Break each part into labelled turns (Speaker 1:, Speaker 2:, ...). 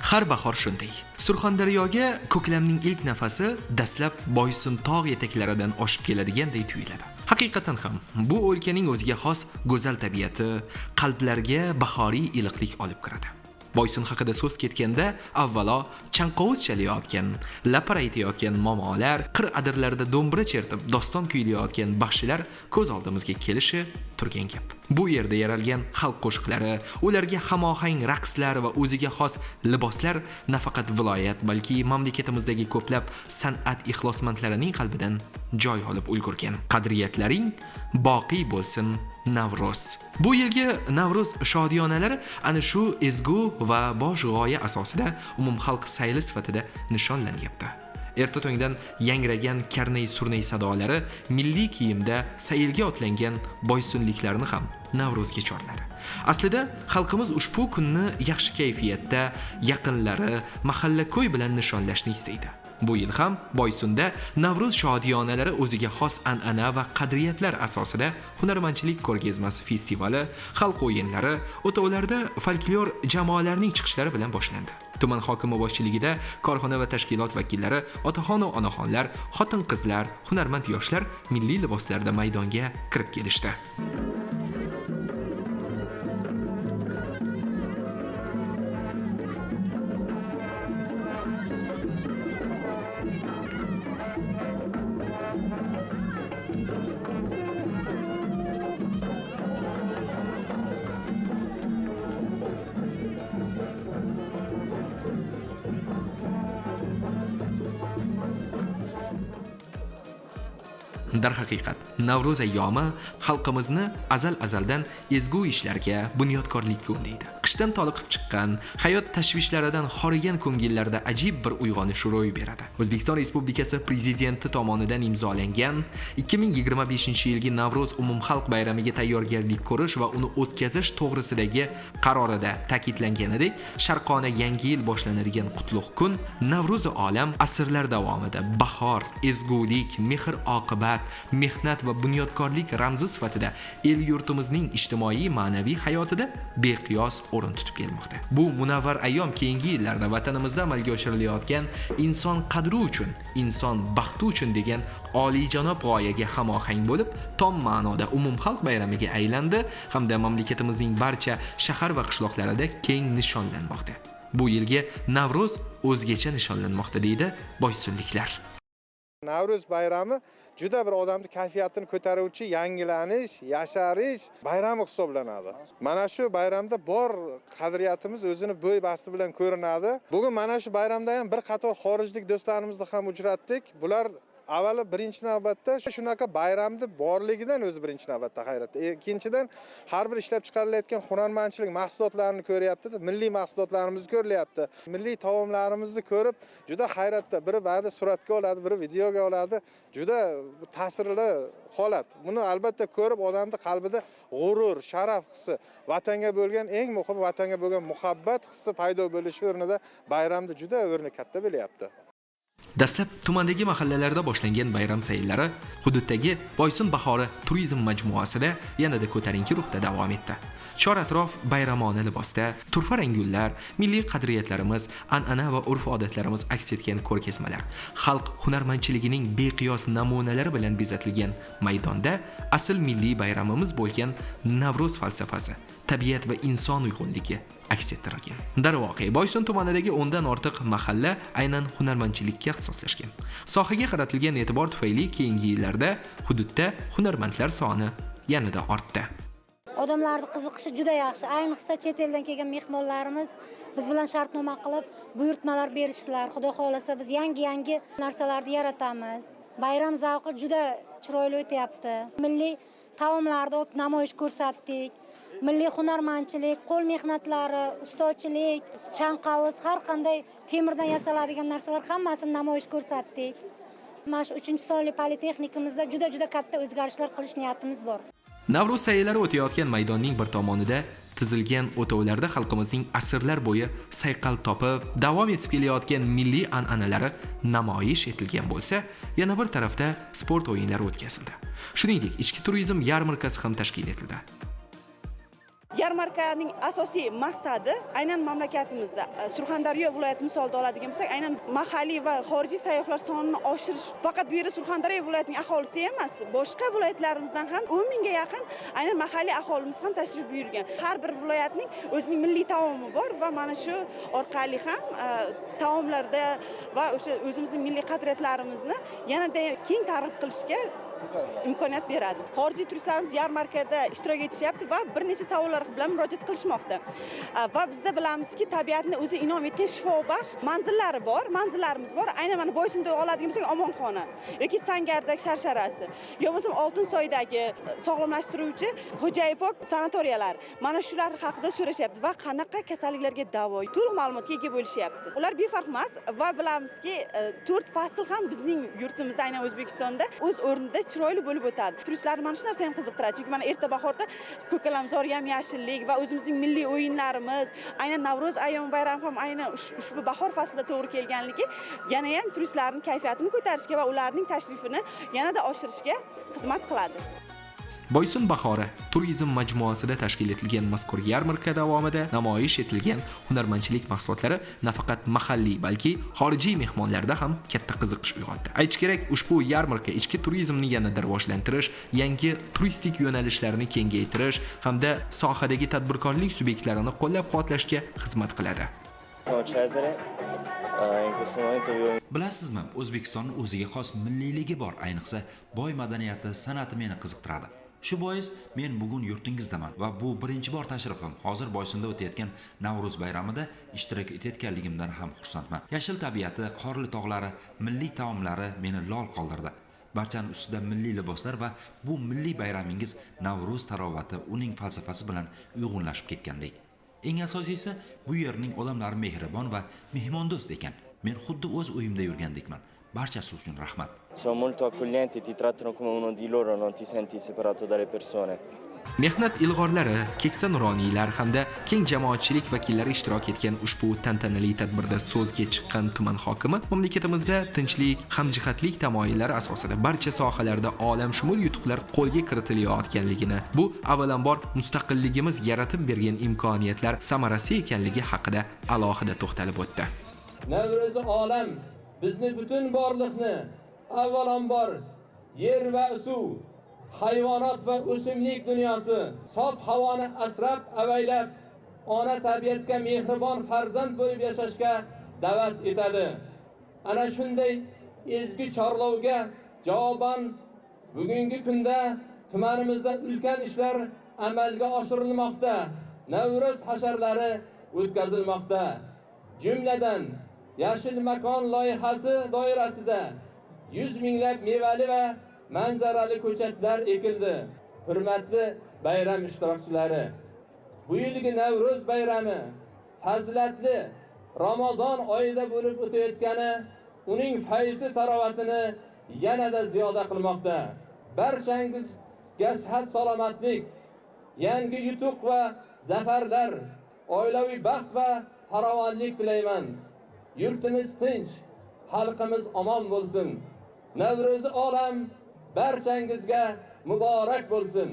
Speaker 1: Har bahor shunday. Surxondaryoga ko'klamning ilk nafasi dastlab Boysun tog' etaklaridan oshib keladiganday tuyuladi. Haqiqatan ham bu o'lkaning o'ziga xos go'zal tabiati qalblarga bahoriy iliqlik olib kiradi. Boysun haqida so'z ketganda avvalo chanqovuz chalayotgan, lapar aytayotgan momolar, qir adirlarida do'mbira chertib doston kuylayotgan baxshilar ko'z oldimizga kelishi turgan gap. Bu yerda yaralgan xalq qo'shiqlari, ularga hamohang raqslar va o'ziga xos liboslar nafaqat viloyat, balki mamlakatimizdagi ko'plab san'at ixlosmandlarining qalbidan joy olib ulgurgan. Qadriyatlaring boqiy bo'lsin, Navro'z. Bu yilgi Navro'z shodiyonalari ana shu ezgu va bosh g'oya asosida umumxalq sayli sifatida nishonlanyapti. Erta tongdan yangragan karnay-surnay sadolari milliy kiyimda sayilga otlangan boysunliklarni ham Navro'zga chorladi. Aslida xalqimiz ushbu kunni yaxshi kayfiyatda, yaqinlari, mahalla-ko'y bilan nishonlashni istaydi. Bu yil ham Boysunda Navro'z shodiyonalari o'ziga xos an'ana va qadriyatlar asosida hunarmandchilik ko'rgazmasi festivali, xalq o'yinlari, o'tovlarda folklor jamoalarining chiqishlari bilan boshlandi. Tuman hokimi boshchiligida korxona va tashkilot vakillari, otaxon va onaxonlar, xotin-qizlar, hunarmand yoshlar milliy liboslarda maydonga kirib kelishdi. Darhaqiqat, Navro'z ayyomi xalqimizni azal-azaldan ezgu ishlarga, bunyodkorlikka undaydi. Qishdan toliqib chiqqan, hayot tashvishlaridan xorigan ko'ngillarda ajib bir uyg'onish ro'y beradi. O'zbekiston Respublikasi Prezidenti tomonidan imzolangan 2025-yilgi Navro'z umumxalq bayramiga tayyorgarlik ko'rish va uni o'tkazish to'g'risidagi qarorida ta'kidlanganidek, sharqona yangi yil boshlanadigan qutlug' kun Navro'zi olam asrlar davomida bahor, ezgulik, mehr-oqibat, mehnat va bunyodkorlik ramzi sifatida el yurtimizning ijtimoiy ma'naviy hayotida beqiyos o'rin tutib kelmoqda. Bu munavvar ayyom keyingi yillarda vatanimizda amalga oshirilayotgan inson qadri uchun, inson baxti uchun degan oliyjanob g'oyaga hamohang bo'lib, tom ma'noda umumxalq bayramiga aylandi hamda mamlakatimizning barcha shahar va qishloqlarida keng nishonlanmoqda. Bu yilgi Navro'z o'zgacha nishonlanmoqda, deydi boysunliklar.
Speaker 2: Navro'z bayrami juda bir odamni kayfiyatini ko'taruvchi yangilanish, yasharish bayrami hisoblanadi. Mana shu bayramda bor qadriyatimiz o'zini bo'y basti bilan ko'rinadi. Bugun mana shu bayramda ham bir qator xorijlik do'stlarimizni ham uchratdik. Bular avvalo birinchi navbatda shunaqa bayramni borligidan o'zi birinchi navbatda hayratda. Ikkinchidan har bir ishlab chiqarilayotgan hunarmandchilik mahsulotlarini ko'ryapti, milliy mahsulotlarimizni ko'rilyapti. Milliy taomlarimizni ko'rib juda hayratda. Biri ba'zi suratga oladi, biri videoga oladi. Juda ta'sirli holat. Buni albatta ko'rib odamning qalbida g'urur, sharaf hissi, vatanga bo'lgan eng muhimi vatanga bo'lgan muhabbat hissi paydo bo'lishi o'rnida bayramda juda o'rni katta bo'lyapti.
Speaker 1: Dastlab tumandagi mahallalarda boshlangan bayram sayllari hududdagi Boysun bahori turizm majmuasida yanada ko'tarinki ruhda davom etdi. Chor atrof bayramona libosda, turfa rang gullar, milliy qadriyatlarimiz, an'ana va urf-odatlarimiz aks etgan ko'rgazmalar, xalq hunarmandchiligining beqiyos namunalari bilan bezatilgan maydonda asl milliy bayramimiz bo'lgan Navro'z falsafasi, tabiat va inson uyg'unligi aks ettirilgan. Darvoqe, Boysun tumanidagi 10 dan ortiq mahalla aynan hunarmandchilikka ixtisoslashgan. Sohaga qaratilgan e'tibor tufayli keyingi yillarda hududda hunarmandlar soni yanada ortdi.
Speaker 3: Odamlarni qiziqishi juda yaxshi. Ayniqsa chet eldan kelgan mehmonlarimiz biz bilan shartnoma qilib, buyurtmalar berishdilar. Xudo xohlasa biz yangi-yangi narsalarni yaratamiz. Bayram zavqi juda chiroyli o'tyapti. Milliy taomlarni olib namoyish ko'rsatdik. Milliy hunarmandchilik, qo'l mehnatlari, ustachilik, chanqovuz, har qanday temirdan yasaladigan narsalar hammasini namoyish ko'rsatdik. Mana shu 3-sonli politexnikamizda juda-juda katta o'zgarishlar qilish niyatimiz bor.
Speaker 1: Navro'z sayllari o'tayotgan maydonning bir tomonida tizilgan o'tovlarda xalqimizning asrlar bo'yi sayqal topib, davom etib kelayotgan milliy an'analari namoyish etilgan bo'lsa, yana bir tarafda sport o'yinlari o'tkazildi. Shuningdek, ichki turizm yarmarkasi ham tashkil etildi.
Speaker 4: Yarmarkaning asosiy maqsadi aynan mamlakatimizda Surxondaryo viloyati misolida oladigan bo'lsak, aynan mahalliy va xorijiy sayyohlar sonini oshirish. Faqat bu yerda Surxondaryo viloyatining aholisi emas, boshqa viloyatlarimizdan ham 10 mingga yaqin aynan mahalliy aholimiz ham tashrif buyurgan. Har bir viloyatning o'zining milliy taomi bor va mana shu orqali ham taomlarda va o'sha o'zimizning milliy qadriyatlarimizni yanada keng targ'ib qilishga imkoniyat beradi. Xorijiy turistlarimiz yarmarkada ishtirok etishyapti va bir necha savollar bilan murojaat qilishmoqda. Va bizda bilamizki, tabiatni o'zi inom etgan shifobaxsh manzillari bor, manzillarimiz bor. Aynan mana Boysunda oladigan bo'lsak, Omonxona yoki Sangardak sharsharasi, yo bo'lmasam Oltinsoydagi sog'lomlashtiruvchi Xo'jayipok sanatoriyalar. Mana shular haqida so'rashyapti va qanaqa kasalliklarga davo, to'liq ma'lumotga ega bo'lishyapti. Ular befarq emas va bilamizki, 4 fasl ham bizning yurtimizda, aynan O'zbekistonda o'z o'rnida chiroyli bo'lib o'tadi. Turistlarni mana shu narsa ham qiziqtiradi, chunki mana erta bahorda ko'kalamzor yam-yashillik va o'zimizning milliy o'yinlarimiz, aynan Navro'z ayyomi bayrami ham aynan ushbu bahor faslida to'g'ri kelganligi yana ham turistlarning kayfiyatini ko'tarishga va ularning tashrifini yanada oshirishga xizmat qiladi.
Speaker 1: Boysun bahori turizm majmuasida tashkil etilgan mazkur yarmarka davomida namoyish etilgan hunarmandchilik mahsulotlari nafaqat mahalliy, balki xorijiy mehmonlarda ham katta qiziqish uyg'otdi. Aytish kerak, ushbu yarmarka ichki turizmni yanada rivojlantirish, yangi turistik yo'nalishlarni kengaytirish hamda sohadagi tadbirkorlik subyektlarini qo'llab-quvvatlashga xizmat qiladi.
Speaker 5: Cesare, in questo momento vivo.
Speaker 6: Bilasizmi, O'zbekistonning o'ziga xos milliyligi bor, ayniqsa boy madaniyati, san'ati meni qiziqtiradi. Shu bois men bugun yurtingizdaman va bu birinchi bor tashrifim. Hozir Boysunda o'tayotgan Navro'z bayramida ishtirok etayotganligimdan ham xursandman. Yashil tabiati, qorli tog'lari, milliy taomlari meni lol qoldirdi. Barchani ustida milliy liboslar va bu milliy bayramingiz Navro'z tarovati uning falsafasi bilan uyg'unlashib ketgandek. Eng asosiysi, bu yerning odamlari mehribon va mehmondo'st ekan. Men xuddi o'z uyimda yurgandekman. Barchasi uchun rahmat.
Speaker 5: Sono molto accoglienti, ti trattano come uno di loro, non ti senti separato dalle persone.
Speaker 1: Mehnat ilg'orlari, keksa nuroniylar hamda keng jamoatchilik vakillari ishtirok etgan ushbu tantanali tadbirda so'zga chiqqan tuman hokimi mamlakatimizda tinchlik, hamjihatlik tamoyillari asosida barcha sohalarda olamshumul yutuqlar qo'lga kiritilayotganligini, bu avvalambor mustaqilligimiz yaratib bergan imkoniyatlar samarasi ekanligi haqida alohida to'xtalib o'tdi.
Speaker 7: Navro'zi olam bizni butun borliqni, avvalambor yer va suv, hayvonot va o'simlik dunyosi, sof havoni asrab avaylab, ona tabiatga mehribon farzand bo'lib yashashga da'vat etadi. Ana shunday ezgu chorlovga javoban bugungi kunda tumanimizda ulkan ishlar amalga oshirilmoqda. Navro'z hasharlari o'tkazilmoqda. Jumladan, Yashil makon loyihasi doirasida 100 minglab mevali va manzarali ko'chatlar ekildi. Hurmatli bayram ishtirokchilari, bu yilgi Navro'z bayrami fazilatli Ramazon oyida bo'lib o'tayotgani uning fayzi tarovatini yanada ziyoda qilmoqda. Barchangizga sihat salomatlik, yangi yutuq va zafarlar, oilaviy baxt va farovonlik tilayman. Yurtimiz tinch, xalqimiz omon bo'lsin. Navro'zi olam barchangizga muborak bo'lsin.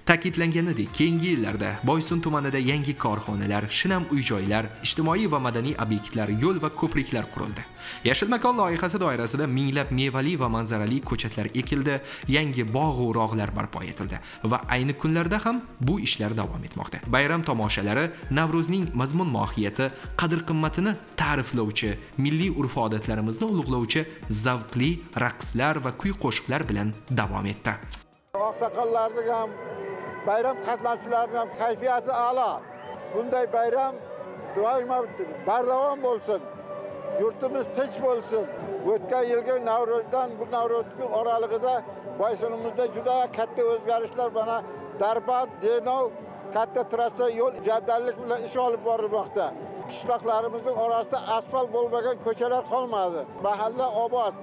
Speaker 1: Ta'kidlanganidek, keyingi yillarda Boysun tumanida yangi korxonalar, shinam uy-joylar, ijtimoiy va madaniy obyektlar, yo'l va ko'priklar qurildi. Yashil makon loyihasi doirasida minglab mevali va manzarali ko'chatlar ekildi, yangi bog' va rog'lar barpo etildi va ayni kunlarda ham bu ishlar davom etmoqda. Bayram tomoshalari Navro'zning mazmun mohiyati, qadr-qimmatini ta'riflovchi, milliy urf-odatlarimizni ulug'lovchi zavqli raqslar va kuy-qo'shiqlar bilan davom etdi.
Speaker 8: Oqsoqollarning ham, bayram qatnashchilarining ham kayfiyati a'lo. Bunday bayram doimo bardavom bo'lsin. Yurtimiz tinch bo'lsin. O'tgan yilgi Navro'zdan bu Navro'zning oralig'ida Boysunimizda juda katta o'zgarishlar, mana Darband, Denov katta trassa yo'l jadallik bilan ish olib borilmoqda. Qishloqlarimizning orasida asfalt bo'lmagan ko'chalar qolmadi. Mahalla obod.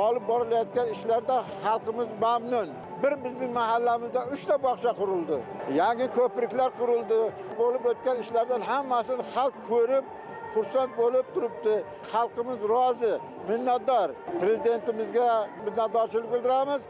Speaker 8: Olib borilayotgan ishlarda xalqimiz mamnun. Bir bizning mahallamizda 3 ta bog'cha qurildi. Yangi ko'priklar qurildi. Bo'lib o'tgan ishlardan hammasini xalq ko'rib, xursand bo'lib turibdi. Xalqimiz rozi, minnatdor. Prezidentimizga minnatdorchilik bildiramiz.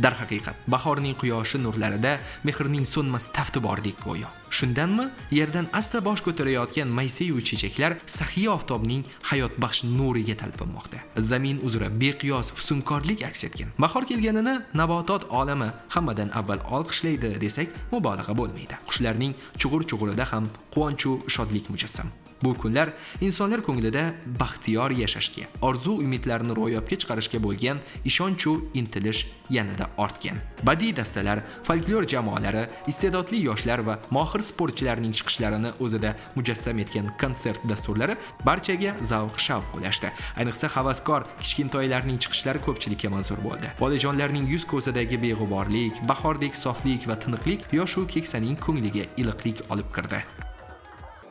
Speaker 1: Darhaqiqat, bahorning quyoshi nurlarida mehrning so'nmas tafti bordek go'yo. Shundanmi, yerdan asta bosh ko'tarayotgan maysayu chechaklar saxiy oftobning hayotbaxsh nuriga talpinmoqda. Zamin uzra beqiyos fusunkorlik aks etgan. Bahor kelganini nabotot olami hammadan avval olqishlaydi desak, mubolag'a bo'lmaydi. Qushlarning chug'ur-chug'urida ham quvonchu shodlik mujassam. Bu kunlar insonlar ko'nglida baxtiyor yashashga, orzu umidlarini ro'yobga chiqarishga bo'lgan ishonchu intilish yanada ortgan. Badiiy dastalar, folklor jamoalari, iste'dodli yoshlar va mohir sportchilarning chiqishlarini o'zida mujassam etgan konsert dasturlari barchaga zavq-shavq ulashdi. Ayniqsa havaskor kichkintoylarning chiqishlari ko'pchilikka manzur bo'ldi. Bolajonlarning yuz ko'zidagi beg'uborlik, bahordek soflik va tiniqlik yoshu keksaning ko'ngliga iliqlik olib kirdi.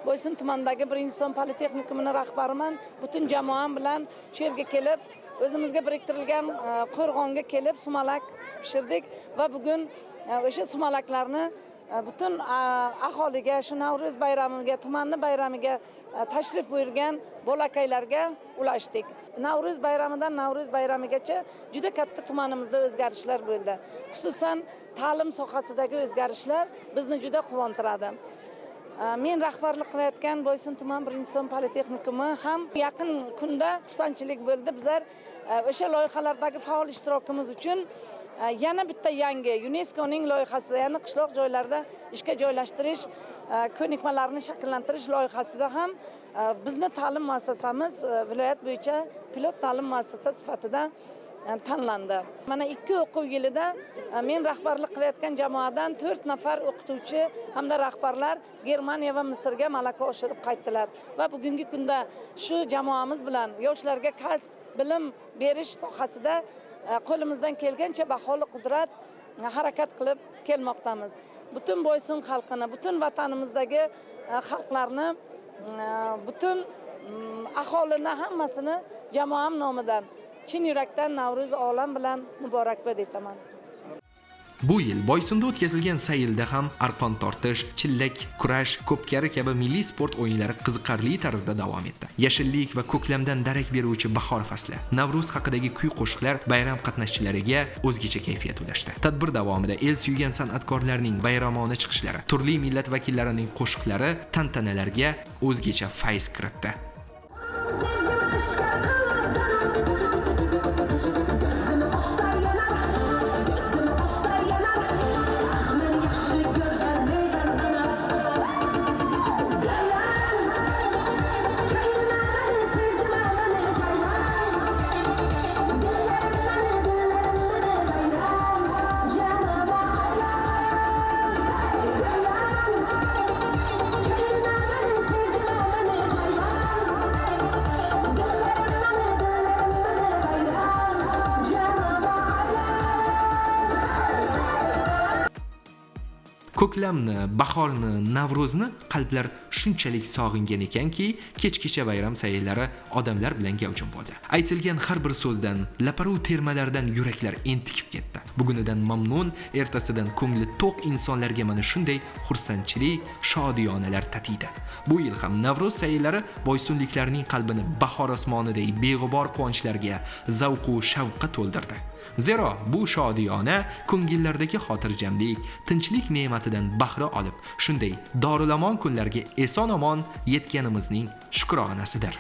Speaker 9: Boysun tumanidagi 1-son politexnikumini rahbariman. Butun jamoam bilan shu yerga kelib, o'zimizga biriktirilgan qo'rg'onga kelib sumalak pishirdik va bugun o'sha sumalaklarni butun aholiga, shu Navro'z bayramiga, tumanni bayramiga tashrif buyurgan bolakaylarga ulashdik. Navro'z bayramidan Navro'z bayramigacha juda katta tumanimizda o'zgarishlar bo'ldi. Xususan ta'lim sohasidagi o'zgarishlar bizni juda quvontiradi. Men rahbarlik qilayotgan Boysun tuman 1-son politexnikumi ham yaqin kunda xursandchilik bo'ldi. Bizlar o'sha loyihalardagi faol ishtirokimiz uchun yana bitta yangi UNESCOning loyihasida, ya'ni qishloq joylarda ishga joylashtirish ko'nikmalarini shakllantirish loyihasida ham bizni ta'lim muassasamiz viloyat bo'yicha pilot ta'lim muassasasi sifatida tanlandi. Mana 2 o'quv yilida men rahbarlik qilayotgan jamoadan 4 nafar o'qituvchi hamda rahbarlar Germaniya va Misrga malaka oshirib qaytdilar va bugungi kunda shu jamoamiz bilan yoshlarga kasb, bilim berish sohasida qo'limizdan kelgancha baholi qudrat harakat qilib kelmoqdamiz. Butun Boysun xalqini, butun vatanimizdagi xalqlarni, butun aholini hammasini jamoam nomidan chin yurakdan Navro'z olam bilan muborakbod etaman.
Speaker 1: Bu yil Boysunda o'tkazilgan sayilda ham arqon tortish, chillak, kurash, ko'pkari kabi milliy sport o'yinlari qiziqarli tarzda davom etdi. Yashillik va ko'klamdan darak beruvchi bahor fasli, Navro'z haqidagi kuy-qo'shiqlar bayram qatnashchilariga o'zgacha kayfiyat ulashdi. Tadbir davomida el suygan san'atkorlarning bayramona chiqishlari, turli millat vakillarining qo'shiqlari tantanalarga o'zgacha fayz kiritdi. Ko'klamni, bahorni, Navro'zni qalblar shunchalik sog'ingan ekanki, kechgacha bayram sayillari odamlar bilan gavjum bo'ldi. Aytilgan har bir so'zdan, laparu termalardan yuraklar entikib ketdi. Bugunidan mamnun, ertasidan ko'ngli to'q insonlarga mana shunday xursandchilik, shodiyonalar tatiydi. Bu yil ham Navro'z sayillari boysunliklarning qalbini bahor osmoniday beg'ubor quvonchlarga, zavqu shavqqa to'ldirdi. Zero bu shodiyona ko'ngillardagi xotirjamlik, tinchlik ne'matidan bahra olib, shunday dorulamon kunlarga eson-omon yetganimizning shukronasidir.